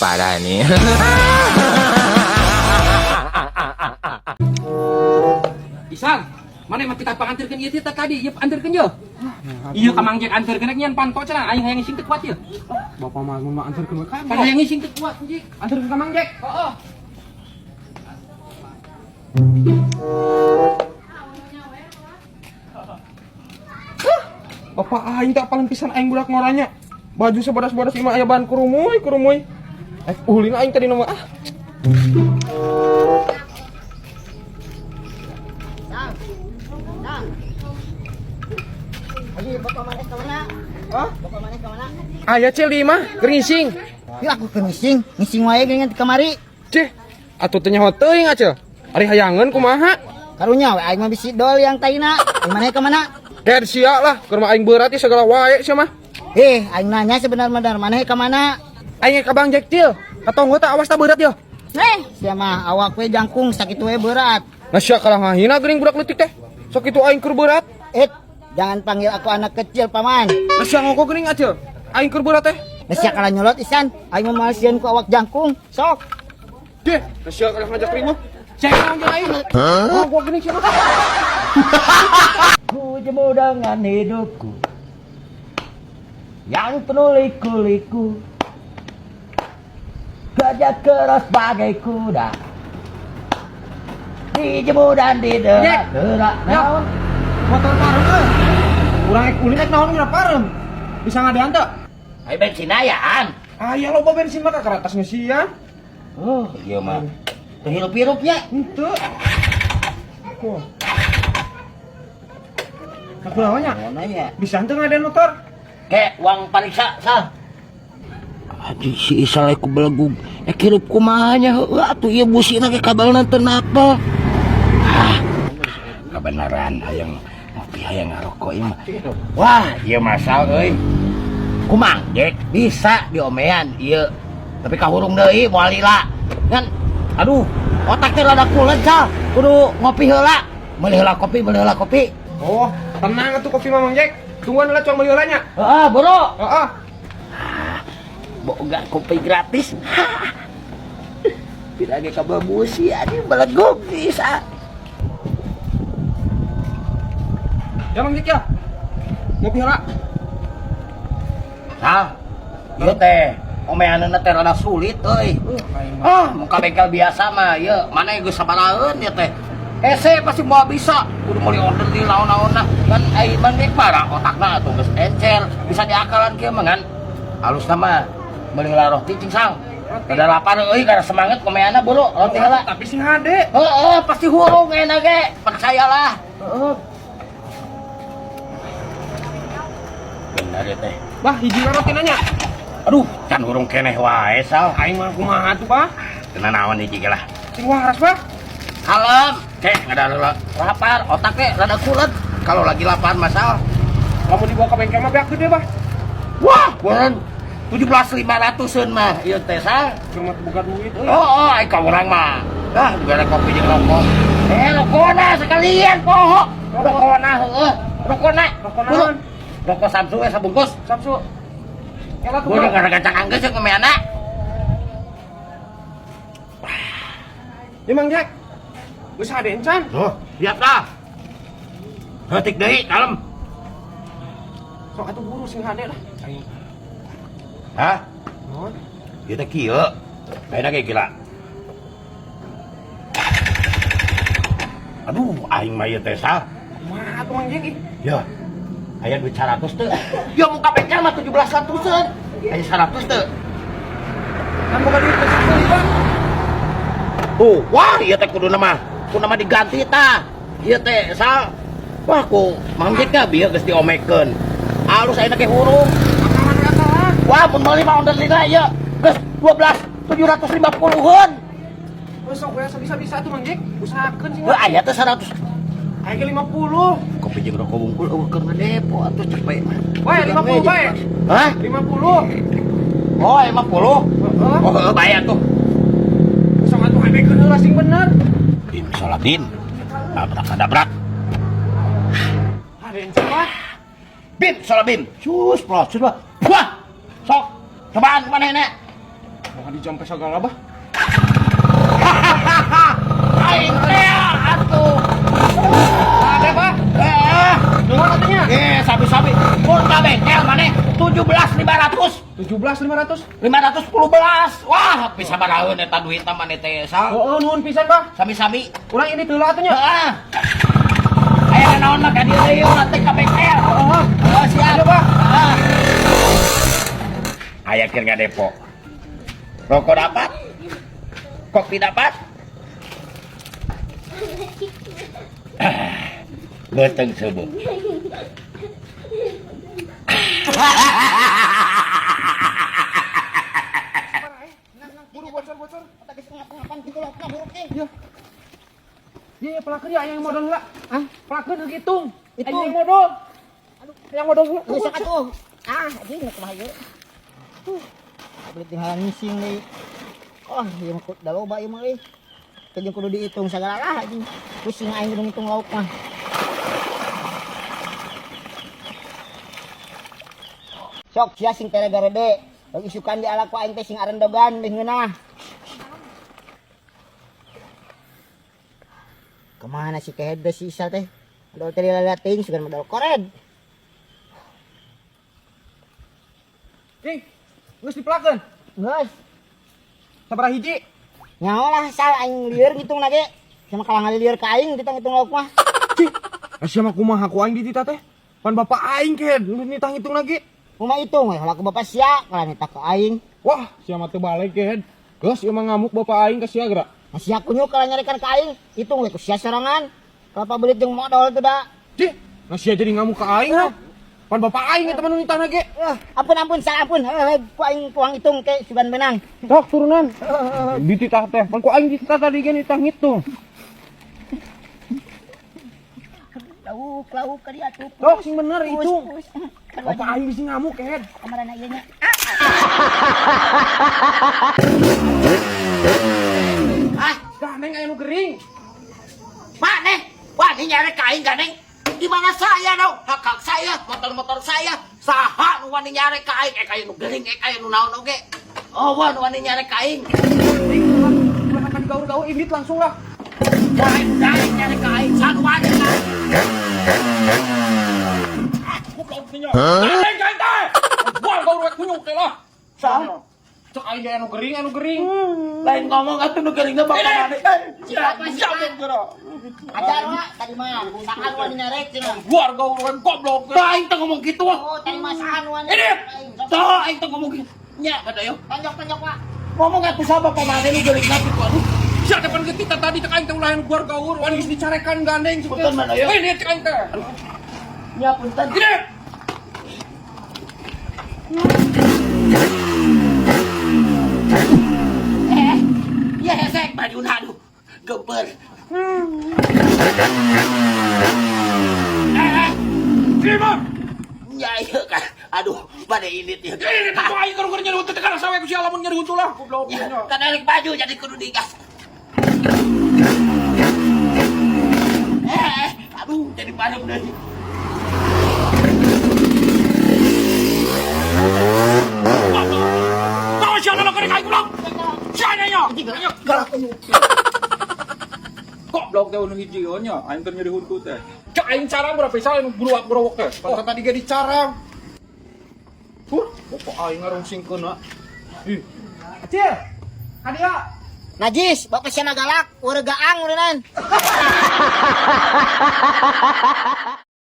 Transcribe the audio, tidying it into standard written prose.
Parah nih. Isang, mana mah kita panganterkeun ieu teh tadi, ieu anterkeun ye. Ieu ka Mang Jack anterkeun nyian panto cenah aing hayang ngising teu kuat ieu. Bapak mah mun mah anterkeun we ka. Kan hayang ngising teu kuat anjing. Anterkeun ka Mang Jack. Heeh. Bapak aing tak paling pisan aing budak ngoranya. Baju sebodas-bodas imah aya ban kurumuy kurumuy. Eh ulin aing tadi nama ah. Aji, bapak maneh ka mana? Hah? Bapak maneh ka mana? Aya cil di imah keur ngising. Yuk aku keur ngising, ngising wae geuningan ti kamari. Cih, atuh teh nyaho teuing acil. Ari hayangeun kumaha? Karunya we aing mah bisi dol yang taina. Aing maneh ka mana? Dead sia lah, keur mah aing berat ieu segala wae sia mah. Eh, aing nanya sebenar-benar maneh ka mana? Aing ka Bang Jack cil. Katonggo teh awas tah berat yo. Eh, sia mah awak we jangkung sakitu we berat. Nah sia kalah ngahina geuning budak leutik teh. Sakitu aing keur berat. Eh, jangan panggil aku anak kecil, paman. Nah sia ngoko geuning acil. Aing keur berat teh. Nah sia kalah nyolot isan, aing mah sieun ku awak jangkung. Sok. Deh, nah sia kalah ngajak riweuh. Cek naon jeung aing. Hah? Gua geuning sia mah. Ku jemu dengan hidupku yang penuh liku-liku, kerja keras bagai kuda, dijemu dan diderak-derak. Naon? Motor parem euy. Urang ek ulin ek naon geura parem. Bisa ngadean teu? Ayo bensin ayaan. Aya loba bensin mah ka keratas ngeusian. Oh iya mah teu hirup-hirupnya. Henteu. Wah. Aku namanya Naon nya? Bisa henteu ngadean motor? Kayak uang pariksa sal. Aduh, si Isal ku belegug. Eh hirup kumaha nya heueuh atuh ieu busina ge kabelna teu napel. Ah, kebenaran hayang ngopi hayang ngarokok ieu mah. Wah, ieu masal euy. Kumang Jack bisa diomean ieu. Tapi kahurung deui moal lila. Ngan aduh, otak teh rada kulet sal. Kudu ngopi heula. Meuli heula kopi, meuli heula kopi. Oh, tenang atuh kopi Mamang Jack. Tungguan heula cuang meuli heula nya. Heeh, boro. Heeh. Boga kopi gratis. Tidak ada kabel busi, ini belegug bisa. Ya Mang Jack ya. Ngopi heula. Sal, ieu teh omeanana teh rada sulit euy. Ah, muka bengkel biasa mah ieu mana geus sabaraheun ieu teh. Hese pasti moal bisa, kudu meuli order di naon-naonna. Kan ai Mang Jack mah otakna atuh geus encer, bisa diakalan kieu mah ngan. Halusna mah meuli heula roti cing sang. Rada lapar euy karena semangat komeana buru roti heula. Tapi sing hade. Heeh, pasti hurung enak ge, percayalah. Heeh. Benar ya teh. Bah, hiji we roti nanya. Aduh, can hurung keneh wae sal. Aing mah kumaha tuh, Bah? Teu naon hiji ge lah. Sing waras, Bah. Kalem, cek ngada lapar, otak teh rada kulet. Kalau lagi lapar masal. Kamu dibawa ke bengkel mah beak gede, Bah. Wah, beureun 17.500-eun mah ieu teh sal. Keur mah boga duit euy. Oh, oh, ai ka urang mah. Ah, dibere kopi jeung rokok. Eh, rokona sekalian poho. Rokona heueuh. Rokona. Rokok naon? Rokok Samsu we sabungkus. Samsu. Kela tuh. Gua udah gara-gara anggeus jeung ngomeana. Ya Mang Jack. Geus hade encan. Tuh, siap lah. Heutik deui, kalem. Sok atuh buru sing hade lah. Aing. Hah? Naon? Ieu teh kieu. Ayeuna ge gila. Aduh, aing mah ieu teh sal. Kumaha atuh Mang Jack ih? Ya. Aya duit 100 teu. Ya muka bengkel mah 1700-eun. Aya 100 teu. Kan boga duit teh sakali, Bang. Tuh, wah ieu teh kuduna mah. Kuduna mah diganti tah. Ieu teh sal. Wah, ku Mang Jack teh bieu geus diomekeun. Alus ayeuna ge hurung. Wah, mun meuli mah onder lila ieu. Geus 12.750-eun. Geus sok we sabisa-bisa atuh Mang Jack. Usahakeun sing. Heuh aya teh 100. Aya ge 50. Kopi jeung rokok wungkul eueuh keur ngadepo atuh cek bae mah. Wah, 50 bae. Hah? 50. Oh, 50. Heeh. Oh, heueuh bae atuh. Geus sok atuh hadekeun heula sing bener. Bim salah bim. Abrakadabrak. Hade encan, Bah. Bim salah bim. Cus, plos, cus, wah. Sok. Cobaan manehna. Mau dijampe sagala bah. Aing teh atuh. Ada bah. Eh, Nuhun atunya. eh, sabi-sabi. Mun ka bengkel maneh 17.500. 17.500. 510 belas. Wah, bisa baraheun eta duitna maneh teh, Sal. Oh, nuhun pisan bah. Sami-sami. Urang ini teu atunya. Heeh. Aya naon mah ka dieu deui ulah teh ka bengkel. Heeh. Heeh, siap. Ayo, Bah. Heeh. Aya keur ngadepo. Rokok dapat. Kopi dapat. Ah, beuteung seubeuk. Buru bocor-bocor. Eta geus ngap-ngapan kitu laukna buruk eh. Iya. Iya, pelakeun ya yang modal heula. Hah? Pelakeun heula hitung. Hitung. Yang modal. Yang modal heula. Geus atuh. Ah, anjing nu kumaha ieu. Beli tinggalan ngising deui. Oh, ieu mah da loba ieu mah euy. Teu jeung kudu dihitung sagala lah anjing. Pusing aing kudu ngitung lauk mah. Sok sia sing tere garede. Bagi isukan di ala ku aing teh sing arendogan meh ngeunah. Kemana si kehed si Isal teh? Modal teh lalating sugan modal kored. King, geus dipelakeun. Geus. Sabaraha hiji? Nyaho lah Sal aing lieur ngitung lagi. Sama kalah ngalieur ka aing kita ngitung lauk mah. Cih, sia mah kumaha ku aing ditita teh? Pan bapak aing kehed, nu nitah ngitung lagi. Kumaha hitung we heula ku bapak sia kalah nitah ka aing. Wah, sia mah teu balik kehed. Geus ieu mah ngamuk bapak aing ka sia geura. Nah, sia kunyuk kalah nyarekan ka aing, hitung we ku sia sorangan. Kelapa belit jeung modal tuh da. Cih, nah sia jadi ngamuk ka aing ha. Pan bapak aing eta mah nu nitah ge. Ampun ampun Sal ampun. Heuh ku aing kuang hitung ke sugan menang. Tok turunan. Dititah teh, pan ku aing dititah tadi ge nitah ngitung. Lauk lauk ka dieu atuh. Tok sing bener hitung. Bapak Bapak aing bisi ngamuk kehed. kamarana ieu nya. Ah, Gandeng aya nu gering. maneh wani nyarek ka aing gandeng. Di mana saya dong? Hak hak saya, motor-motor saya. Saha nu wani nyarek ka aing? Eh aya nu gering, eh aya nu naon oge. Oh, wah nu wani nyarek ka aing. Ulah akan gaul-gaul indit langsung lah. Wah, daek nyarek ka aing, saha nu wani ka aing? Gandeng aing teh. Buang gaul we kunyuk teh lah. Saha? Cek aing ge anu gering, anu gering. Lain ngomong atuh nu geringna bapak maneh. Siapa siapa? Geura. Ajar wa tadi mah saha nu wani nyarek cenah. Buar gaul we goblok. Tah aing teh ngomong kitu ah. Oh, tadi mah saha nu wani Ini. nyarek ka aing. Sok, Tah aing teh ngomong kitu. Nya kada yo. Tonjok-tonjok wa. Ngomong atuh saha bapak maneh nu geringna kitu aduh. Sia depan getita tadi cek aing teh ulah anu buar gaul, wani geus dicarekan gandeng cek teh. Punten mana, yo? Eh, lihat cek aing teh. Nya punten. Gede. Eh, ya hesek bajuna aduh. Gemper. Eh, Terima. nya ieu kan. Aduh, bade ini teh. Ini tuh aing keur nyeri huntu teh kana sawe ku sia lamun nyeri huntu lah goblok. Ya, kan narik baju jadi kudu digas. Eh, aduh, jadi padam deui. Tahu sia nu gering aing goblok. Sia nya. Galak kunyuk. Goblok teh nu hiji nya, aing keur nyeri huntu teh. Cek aing carang berapa salah nu buruak-buruak teh. Pantan tadi ge dicarang. Huh, bapak aing ngarungsingkeun ah. Ih. Acil. Kadia. Najis, bapak sia galak, ureuh gaang ureunan.